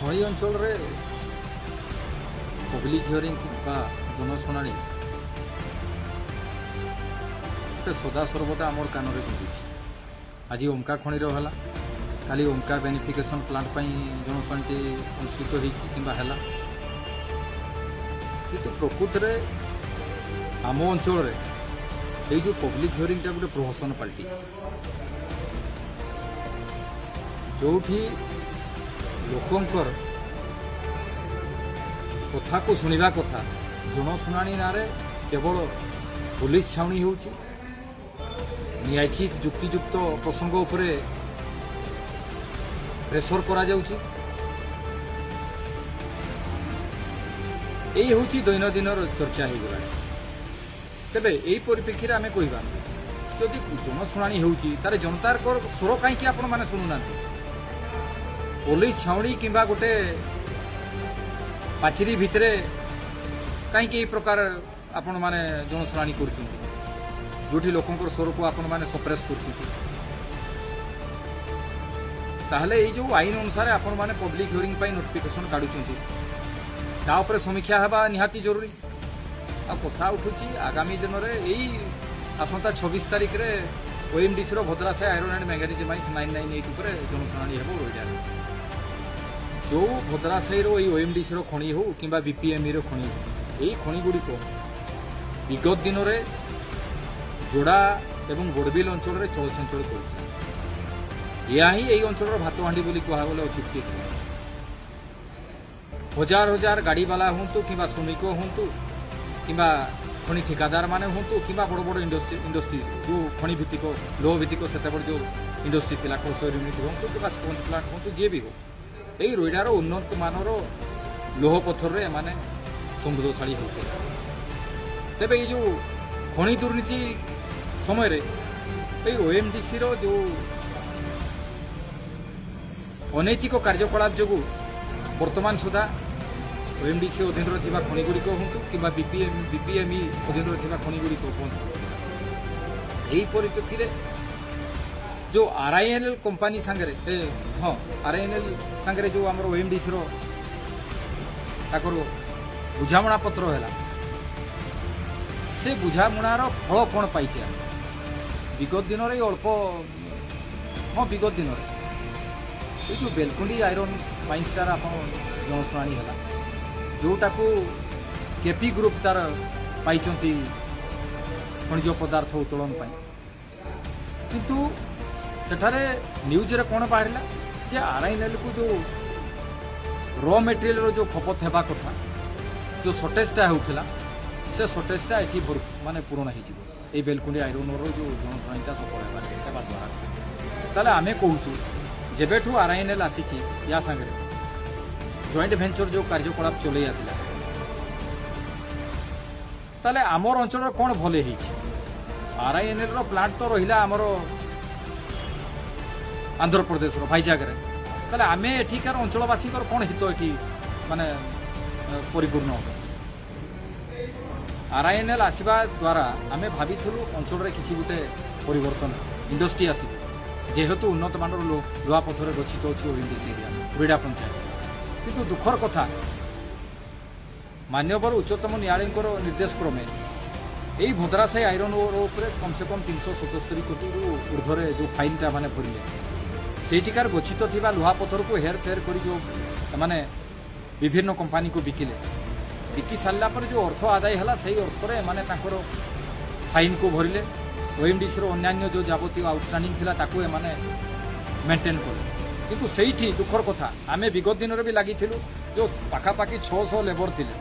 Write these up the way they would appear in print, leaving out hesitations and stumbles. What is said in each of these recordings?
ଖଣି ଅଞ୍ଚଳରେ public hearing ବା ଜନଶୁଣାଣି ଗୋଟେ ସଦାସର୍ବଦା ଆମର କାନରେ ଗୁଞ୍ଜୁଛି। ଆଜି ଓମ୍କା ଖଣିର ହେଲା, କାଲି ଓମ୍କା ବେନିଫିକେସନ୍ ପ୍ଲାଣ୍ଟ ପାଇଁ ଜନଶୁଣାଣିଟି ଅନୁଷ୍ଠିତ ହେଇଛି କିମ୍ବା ହେଲା। କିନ୍ତୁ ପ୍ରକୃତରେ ଆମ ଅଞ୍ଚଳରେ ଏଇ ଯେଉଁ ପବ୍ଲିକ୍ ହିୟରିଂଟା ଗୋଟେ ପ୍ରହସନ ପାଲଟିଛି, ଯେଉଁଠି ଲୋକଙ୍କର କଥାକୁ ଶୁଣିବା କଥା, ଜନଶୁଣାଣି ନାଁରେ କେବଳ ପୋଲିସ ଛାଉଣି ହେଉଛି। ନ୍ୟାୟିକ ଯୁକ୍ତିଯୁକ୍ତ ପ୍ରସଙ୍ଗ ଉପରେ ପ୍ରେସର କରାଯାଉଛି। ଏଇ ହେଉଛି ଦୈନନ୍ଦିନର ଚର୍ଚ୍ଚା ହେଇଗଲାଣି। ତେବେ ଏଇ ପରିପ୍ରେକ୍ଷୀରେ ଆମେ କହିବା, ଯଦି ଜନଶୁଣାଣି ହେଉଛି ତାହେଲେ ଜନତାର ସ୍ୱର କାହିଁକି ଆପଣମାନେ ଶୁଣୁନାହାନ୍ତି? ପୋଲିସ ଛାଉଣି କିମ୍ବା ଗୋଟେ ପାଚେରୀ ଭିତରେ କାହିଁକି ଏଇ ପ୍ରକାର ଆପଣମାନେ ଜନଶୁଣାଣି କରୁଛନ୍ତି, ଯେଉଁଠି ଲୋକଙ୍କର ସ୍ୱରକୁ ଆପଣମାନେ ସପ୍ରେସ୍ କରୁଛନ୍ତି? ତାହେଲେ ଏଇ ଯେଉଁ ଆଇନ ଅନୁସାରେ ଆପଣମାନେ ପବ୍ଲିକ୍ ହିୟରିଂ ପାଇଁ ନୋଟିଫିକେସନ୍ କାଢ଼ୁଛନ୍ତି, ତା ଉପରେ ସମୀକ୍ଷା ହେବା ନିହାତି ଜରୁରୀ। ଆଉ କଥା ଉଠୁଛି ଆଗାମୀ ଦିନରେ ଏଇ ଆସନ୍ତା 26 ତାରିଖରେ ଓଏମ୍ଡିସିର Bhadrasahi iron and manganese mines 998 ଉପରେ ଜନଶୁଣାଣି ହେବ ରୋଇଡ଼ାରେ। ଯେଉଁ ଭଦ୍ରାସାହିର ଏଇ ଓଏମ୍ଡିସିର ଖଣି ହେଉ କିମ୍ବା ବିପିଏମ୍ଇର ଖଣି ହେଉ, ଏଇ ଖଣିଗୁଡ଼ିକ ବିଗତ ଦିନରେ ଯୋଡ଼ା ଏବଂ ବଡ଼ବିଲ ଅଞ୍ଚଳରେ ଚଳଚଞ୍ଚଳ କରୁଥିଲା। ଏହା ହିଁ ଏଇ ଅଞ୍ଚଳର ଭାତହାଣ୍ଡି ବୋଲି କୁହାଗଲେ ଅତ୍ୟୁକ୍ତି। ହଜାର ହଜାର ଗାଡ଼ିବାଲା ହୁଅନ୍ତୁ କିମ୍ବା ଶ୍ରମିକ ହୁଅନ୍ତୁ କିମ୍ବା ଖଣି ଠିକାଦାର ମାନେ ହୁଅନ୍ତୁ କିମ୍ବା ବଡ଼ ବଡ଼ ଇଣ୍ଡଷ୍ଟ୍ରି ଯେଉଁ ଖଣି ଭିତ୍ତିକ ଲୌହ ଭିତ୍ତିକ ସେତେବେଳେ ଯେଉଁ ଇଣ୍ଡଷ୍ଟ୍ରି ଥିଲା, କ୍ରସର ୟୁନିଟ୍ ହୁଅନ୍ତୁ କିମ୍ବା ସ୍ପଞ୍ଜ ପ୍ଲାଣ୍ଟ ହୁଅନ୍ତୁ, ଯିଏ ବି ହଉ, ଏଇ ରୋଇଡ଼ାର ଉନ୍ନତ ମାନର ଲୌହ ପଥରରେ ଏମାନେ ସମୃଦ୍ଧଶାଳୀ ହେଉଥିଲେ। ତେବେ ଏଇ ଯେଉଁ ଖଣି ଦୁର୍ନୀତି ସମୟରେ ଏଇ ଓଏମ୍ଡିସିର ଯେଉଁ ଅନୈତିକ କାର୍ଯ୍ୟକଳାପ ଯୋଗୁଁ ବର୍ତ୍ତମାନ ସୁଦ୍ଧା ଓଏମ୍ଡିସି ଅଧୀନରେ ଥିବା ଖଣିଗୁଡ଼ିକ ହୁଅନ୍ତୁ କିମ୍ବା ବିପିଏମ୍ଇ ଅଧୀନରେ ଥିବା ଖଣିଗୁଡ଼ିକ ହୁଅନ୍ତୁ, ଏହି ପରିପ୍ରେକ୍ଷୀରେ ଯେଉଁ ଆର୍ଆଇଏନ୍ଏଲ୍ କମ୍ପାନୀ ସାଙ୍ଗରେ, ହଁ, ଆର୍ଆଇଏନ୍ଏଲ୍ ସାଙ୍ଗରେ ଯେଉଁ ଆମର ଓଏମ୍ଡିସିର ତାଙ୍କର ବୁଝାମଣା ପତ୍ର ହେଲା, ସେ ବୁଝାମଣାର ଫଳ କ'ଣ ପାଇଛେ ଆମେ ବିଗତ ଦିନରେ? ଅଳ୍ପ, ହଁ, ବିଗତ ଦିନରେ ଏଇ ଯେଉଁ ବେଲକୁଣ୍ଡି ଆଇରନ୍ ମାଇନ୍ସଟାର ଆପଣ ଜନଶୁଣାଣି ହେଲା, ଯେଉଁଟାକୁ କେପି ଗ୍ରୁପ୍ ତାର ପାଇଛନ୍ତି ଖଣିଜ ପଦାର୍ଥ ଉତ୍ତୋଳନ ପାଇଁ। କିନ୍ତୁ ସେଠାରେ ନ୍ୟୁଜ୍ରେ କ'ଣ ବାହାରିଲା ଯେ ଆର୍ଆଇଏନ୍ଏଲ୍କୁ ଯେଉଁ ର ମେଟେରିଆଲର ଯେଉଁ ଖପତ ହେବା କଥା, ଯେଉଁ ସର୍ଟେଜଟା ହେଉଥିଲା, ସେ ସର୍ଟେଜଟା ଏଠି ମାନେ ପୂରଣ ହେଇଯିବ ଏଇ ବେଲକୁଣ୍ଡି ଆଇରନ୍ର ଯେଉଁ ଜନଶୁଣାଣିଟା ସଫଳ ହେବା ଦ୍ୱାରା। ତାହେଲେ ଆମେ କହୁଛୁ, ଯେବେଠୁ ଆର୍ଆଇଏନ୍ଏଲ୍ ଆସିଛି, ୟା ସାଙ୍ଗରେ ଜଏଣ୍ଟ ଭେଞ୍ଚର ଯେଉଁ କାର୍ଯ୍ୟକଳାପ ଚଲେଇ ଆସିଲା, ତାହେଲେ ଆମର ଅଞ୍ଚଳର କ'ଣ ଭଲ ହେଇଛି? ଆର୍ଆଇଏନ୍ଏଲ୍ର ପ୍ଲାଣ୍ଟ ତ ରହିଲା ଆମର ଆନ୍ଧ୍ରପ୍ରଦେଶର ଭାଇଜାଗରେ, ତାହେଲେ ଆମେ ଏଠିକାର ଅଞ୍ଚଳବାସୀଙ୍କର କ'ଣ ହିତ ଏଠି ମାନେ ପରିପୂର୍ଣ୍ଣ ହେବ? ଆର୍ଆଇଏନ୍ଏଲ୍ ଆସିବା ଦ୍ୱାରା ଆମେ ଭାବିଥିଲୁ ଅଞ୍ଚଳରେ କିଛି ଗୋଟେ ପରିବର୍ତ୍ତନ, ଇଣ୍ଡଷ୍ଟ୍ରି ଆସିବ, ଯେହେତୁ ଉନ୍ନତ ମାନର ଲୁହା ପଥରରେ ଗଚ୍ଛିତ ଅଛି ଓଏମ୍ଡିସି ଏରିଆ ରୋଇଡ଼ା ପଞ୍ଚାୟତ। କିନ୍ତୁ ଦୁଃଖର କଥା, ମାନ୍ୟବର ଉଚ୍ଚତମ ନ୍ୟାୟାଳୟଙ୍କର ନିର୍ଦ୍ଦେଶ କ୍ରମେ ଏଇ ଭଦ୍ରାସାହି ଆଇରନ୍ ଓର୍ ଉପରେ କମ୍ ସେ କମ୍ 377 କୋଟିରୁ ଉର୍ଦ୍ଧ୍ୱରେ ଯେଉଁ ଫାଇନ୍ଟା ମାନେ ଭରିଲେ, ସେଇଠିକାର ଗଚ୍ଛିତ ଥିବା ଲୁହା ପଥରକୁ ହେର ଫେର କରି ଯେଉଁ ଏମାନେ ବିଭିନ୍ନ କମ୍ପାନୀକୁ ବିକିଲେ, ବିକି ସାରିଲା ପରେ ଯେଉଁ ଅର୍ଥ ଆଦାୟ ହେଲା, ସେଇ ଅର୍ଥରେ ଏମାନେ ତାଙ୍କର ଫାଇନ୍କୁ ଭରିଲେ, ଓଏମ୍ଡିସିର ଅନ୍ୟାନ୍ୟ ଯେଉଁ ଯାବତୀୟ ଆଉଟଷ୍ଟାଣ୍ଡିଂ ଥିଲା ତାକୁ ଏମାନେ ମେଣ୍ଟେନ୍ କଲେ। କିନ୍ତୁ ସେଇଠି ଦୁଃଖର କଥା, ଆମେ ବିଗତ ଦିନରେ ବି ଲାଗିଥିଲୁ, ଯେଉଁ ପାଖାପାଖି 600 ଲେବର ଥିଲେ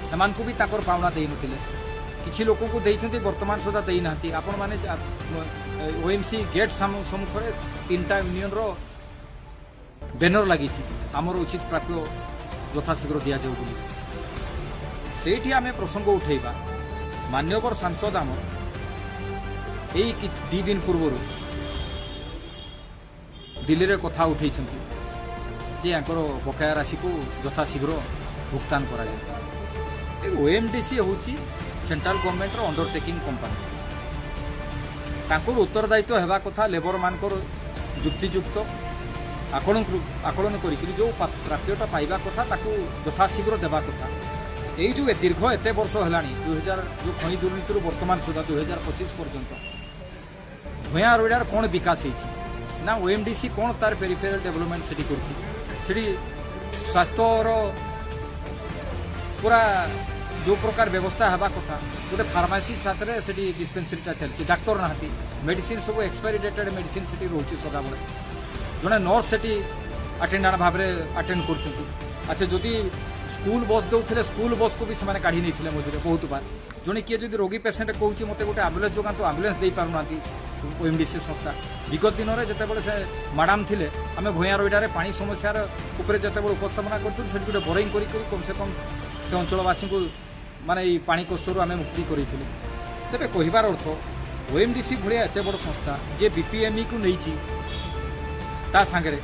ସେମାନଙ୍କୁ ବି ତାଙ୍କର ପାଉଣା ଦେଇନଥିଲେ। କିଛି ଲୋକଙ୍କୁ ଦେଇଛନ୍ତି, ବର୍ତ୍ତମାନ ସୁଦ୍ଧା ଦେଇନାହାନ୍ତି। ଆପଣମାନେ ଓଏମ୍ସି ଗେଟ୍ ସମ୍ମୁଖରେ 3ଟା ୟୁନିୟନର ବ୍ୟାନର ଲାଗିଛି, ଆମର ଉଚିତ ପ୍ରାପ୍ୟ ଯଥାଶୀଘ୍ର ଦିଆଯାଉ ବୋଲି। ସେଇଠି ଆମେ ପ୍ରସଙ୍ଗ ଉଠେଇବା, ମାନ୍ୟବର ସାଂସଦ ଆମର ଏଇ 2 ଦିନ ପୂର୍ବରୁ ଦିଲ୍ଲୀରେ କଥା ଉଠେଇଛନ୍ତି ଯେ ୟାଙ୍କର ବକେୟା ରାଶିକୁ ଯଥାଶୀଘ୍ର ଭୁଗତାନ କରାଯାଏ। ଏ ଓଏମ୍ଡିସି ହେଉଛି ସେଣ୍ଟ୍ରାଲ ଗଭର୍ଣ୍ଣମେଣ୍ଟର ଅଣ୍ଡରଟେକିଂ କମ୍ପାନୀ। ତାଙ୍କର ଉତ୍ତରଦାୟିତ୍ୱ ହେବା କଥା ଲେବରମାନଙ୍କର ଯୁକ୍ତିଯୁକ୍ତ ଆକଳନ କରିକିରି ଯେଉଁ ପ୍ରାପ୍ୟଟା ପାଇବା କଥା ତାକୁ ଯଥାଶୀଘ୍ର ଦେବା କଥା। ଏଇ ଯେଉଁ ଦୀର୍ଘ ଏତେ ବର୍ଷ ହେଲାଣି 2000 ଯେଉଁ ଖଣି ଦୁର୍ନୀତିରୁ ବର୍ତ୍ତମାନ ସୁଦ୍ଧା 2025 ପର୍ଯ୍ୟନ୍ତ ଭୂୟାଁ ରୋଇଡ଼ାର କ'ଣ ବିକାଶ ହେଇଛି ନା ଓଏମ୍ଡିସି କ'ଣ ତାର ପେରିଫେରାଲ ଡେଭଲପମେଣ୍ଟ ସେଠି କରୁଛି? ସେଠି ସ୍ୱାସ୍ଥ୍ୟର ପୁରା ଯେଉଁ ପ୍ରକାର ବ୍ୟବସ୍ଥା ହେବା କଥା, ଗୋଟେ ଫାର୍ମାସି ସାଥିରେ ସେଠି ଡିସ୍ପେନ୍ସରୀଟା ଚାଲିଛି, ଡାକ୍ତର ନାହାନ୍ତି, ମେଡିସିନ ସବୁ ଏକ୍ସପାୟରି ଡେଟେଡ୍ ମେଡିସିନ ସେଠି ରହୁଛି ସଦାବେଳେ, ଜଣେ ନର୍ସ ସେଠି ଆଟେଣ୍ଡାଣ୍ଟ ଭାବରେ ଆଟେଣ୍ଡ କରୁଛନ୍ତି। ଆଚ୍ଛା, ଯଦି ସ୍କୁଲ ବସ୍ ଦେଉଥିଲେ ସ୍କୁଲ ବସ୍କୁ ବି ସେମାନେ କାଢ଼ି ନେଇଥିଲେ ମଝିରେ ବହୁତ ବାର। ଜଣେ କିଏ ଯଦି ରୋଗୀ ପେସେଣ୍ଟ କହୁଛି ମୋତେ ଗୋଟେ ଆମ୍ବୁଲାନ୍ସ ଯୋଗାନ୍ତୁ, ଆମ୍ବୁଲାନ୍ସ ଦେଇପାରୁନାହାନ୍ତି ଓଏମ୍ଡିସି ସଂସ୍ଥା। ବିଗତ ଦିନରେ ଯେତେବେଳେ ସେ ମ୍ୟାଡ଼ାମ୍ ଥିଲେ, ଆମେ ଭୂୟାଁ ରୋଇଡ଼ାରେ ପାଣି ସମସ୍ୟାର ଉପରେ ଯେତେବେଳେ ଉପସ୍ଥାପନା କରୁଥିଲୁ, ସେଠି ଗୋଟେ ବୋରିଂ କରି କମ୍ ସେ କମ୍ ସେ ଅଞ୍ଚଳବାସୀଙ୍କୁ ମାନେ ଏଇ ପାଣି କଷ୍ଟରୁ ଆମେ ମୁକ୍ତି କରିଥିଲୁ। ତେବେ କହିବାର ଅର୍ଥ ଓଏମ୍ଡିସି ଭଳିଆ ଏତେ ବଡ଼ ସଂସ୍ଥା ଯିଏ ବିପିଏମ୍ଇକୁ ନେଇଛି, ତା ସାଙ୍ଗରେ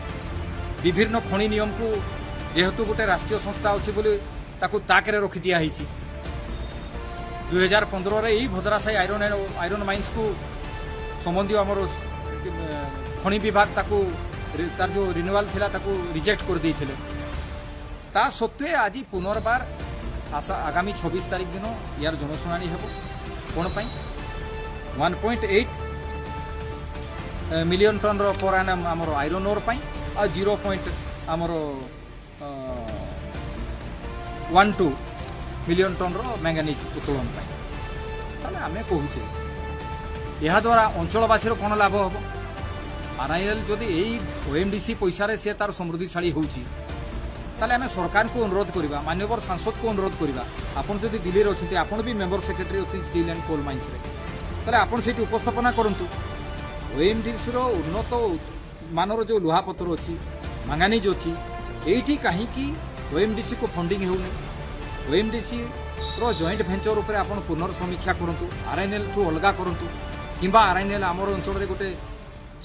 ବିଭିନ୍ନ ଖଣି ନିୟମକୁ ଯେହେତୁ ଗୋଟେ ରାଷ୍ଟ୍ରୀୟ ସଂସ୍ଥା ଅଛି ବୋଲି ତାକୁ ତାକରେ ରଖି ଦିଆହେଇଛି। 2015ରେ ଏଇ ଭଦ୍ରାସାହି ଆଇରନ୍ ମାଇନ୍ସକୁ ସମ୍ବନ୍ଧୀୟ ଆମର ଖଣି ବିଭାଗ ତାକୁ ତାର ଯେଉଁ ରିନ୍ୟୁଆଲ ଥିଲା ତାକୁ ରିଜେକ୍ଟ କରିଦେଇଥିଲେ। ତା ସତ୍ତ୍ୱେ ଆଜି ପୁନର୍ବାର ଆଶା ଆଗାମୀ 26 ତାରିଖ ଦିନ ୟାର ଜନଶୁଣାଣି ହେବ। କ'ଣ ପାଇଁ 1.8 ମିଲିୟନ ଟନ୍ର ପର ଆନମ୍ ଆମର ଆଇରନ୍ ଓର୍ ପାଇଁ ଆଉ 0 ପଏଣ୍ଟ ଆମର 12 ମିଲିୟନ ଟନ୍ର ମ୍ୟାଙ୍ଗାନିଜ୍ ଉତ୍ତୋଳନ ପାଇଁ। ତାହେଲେ ଆମେ କହୁଛେ ଏହାଦ୍ୱାରା ଅଞ୍ଚଳବାସୀର କ'ଣ ଲାଭ ହେବ? ଆର୍ଆଇଏଲ୍ ଯଦି ଏଇ ଓଏମ୍ଡିସି ପଇସାରେ ସେ ତାର ସମୃଦ୍ଧିଶାଳୀ ହେଉଛି, ତାହେଲେ ଆମେ ସରକାରଙ୍କୁ ଅନୁରୋଧ କରିବା, ମାନ୍ୟବର ସାଂସଦକୁ ଅନୁରୋଧ କରିବା, ଆପଣ ଯଦି ଦିଲ୍ଲୀରେ ଅଛନ୍ତି, ଆପଣ ବି ମେମ୍ବର ସେକ୍ରେଟାରୀ ଅଛନ୍ତି ଷ୍ଟିଲ୍ ଆଣ୍ଡ କୋଲ୍ ମାଇନ୍ସରେ, ତାହେଲେ ଆପଣ ସେଇଠି ଉପସ୍ଥାପନା କରନ୍ତୁ। ଓଏମ୍ଡିସିର ଉନ୍ନତ ମାନର ଯେଉଁ ଲୁହାପଥର ଅଛି, ମାଙ୍ଗାନିଜ୍ ଅଛି, ଏଇଠି କାହିଁକି ଓଏମ୍ଡିସିକୁ ଫଣ୍ଡିଂ ହେଉନି? ଓଏମ୍ଡିସିର ଜଏଣ୍ଟ ଭେଞ୍ଚର ଉପରେ ଆପଣ ପୁନର୍ସମୀକ୍ଷା କରନ୍ତୁ, ଆର୍ଏନ୍ଏଲ୍ଠୁ ଅଲଗା କରନ୍ତୁ, କିମ୍ବା ଆର୍ଏନ୍ଏଲ୍ ଆମର ଅଞ୍ଚଳରେ ଗୋଟେ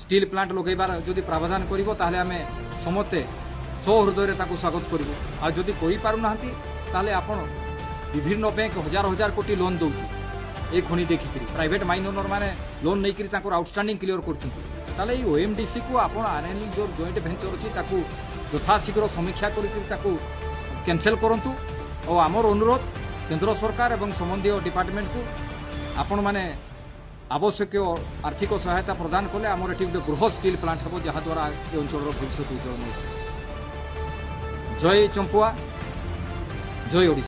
ଷ୍ଟିଲ୍ ପ୍ଲାଣ୍ଟ ଲଗାଇବାର ଯଦି ପ୍ରାବଧାନ କରିବ ତାହେଲେ ଆମେ ସମସ୍ତେ ସହୃଦୟରେ ତାକୁ ସ୍ୱାଗତ କରିବୁ। ଆଉ ଯଦି କରିପାରୁନାହାନ୍ତି ତାହେଲେ ଆପଣ ବିଭିନ୍ନ ବ୍ୟାଙ୍କ ହଜାର ହଜାର କୋଟି ଲୋନ୍ ଦେଉଛି ଏଇ ଖଣି ଦେଖିକିରି, ପ୍ରାଇଭେଟ୍ ମାଇନ୍ ଓନର ମାନେ ଲୋନ୍ ନେଇକରି ତାଙ୍କର ଆଉଟଷ୍ଟାଣ୍ଡିଂ କ୍ଲିୟର କରୁଛନ୍ତି। ତାହେଲେ ଏଇ ଓଏମ୍ଡିସିକୁ ଆପଣ ଆର୍ଏନ୍ଏଲ୍ ଯେଉଁ ଜଏଣ୍ଟ ଭେଞ୍ଚର ଅଛି ତାକୁ ଯଥାଶୀଘ୍ର ସମୀକ୍ଷା କରିକି ତାକୁ କ୍ୟାନସେଲ୍ କରନ୍ତୁ। ଆଉ ଆମର ଅନୁରୋଧ କେନ୍ଦ୍ର ସରକାର ଏବଂ ସମ୍ବନ୍ଧୀୟ ଡିପାର୍ଟମେଣ୍ଟକୁ, ଆପଣମାନେ ଆବଶ୍ୟକୀୟ ଆର୍ଥିକ ସହାୟତା ପ୍ରଦାନ କଲେ ଆମର ଏଠି ଗୋଟେ ବୃହତ୍ ଷ୍ଟିଲ୍ ପ୍ଲାଣ୍ଟ ହେବ, ଯାହାଦ୍ୱାରା ଏ ଅଞ୍ଚଳର ଭବିଷ୍ୟତ ଉଜ୍ଜଳମୟ ହେବ। ଜୟ ଚମ୍ପୁଆ, ଜୟ ଓଡ଼ିଶା।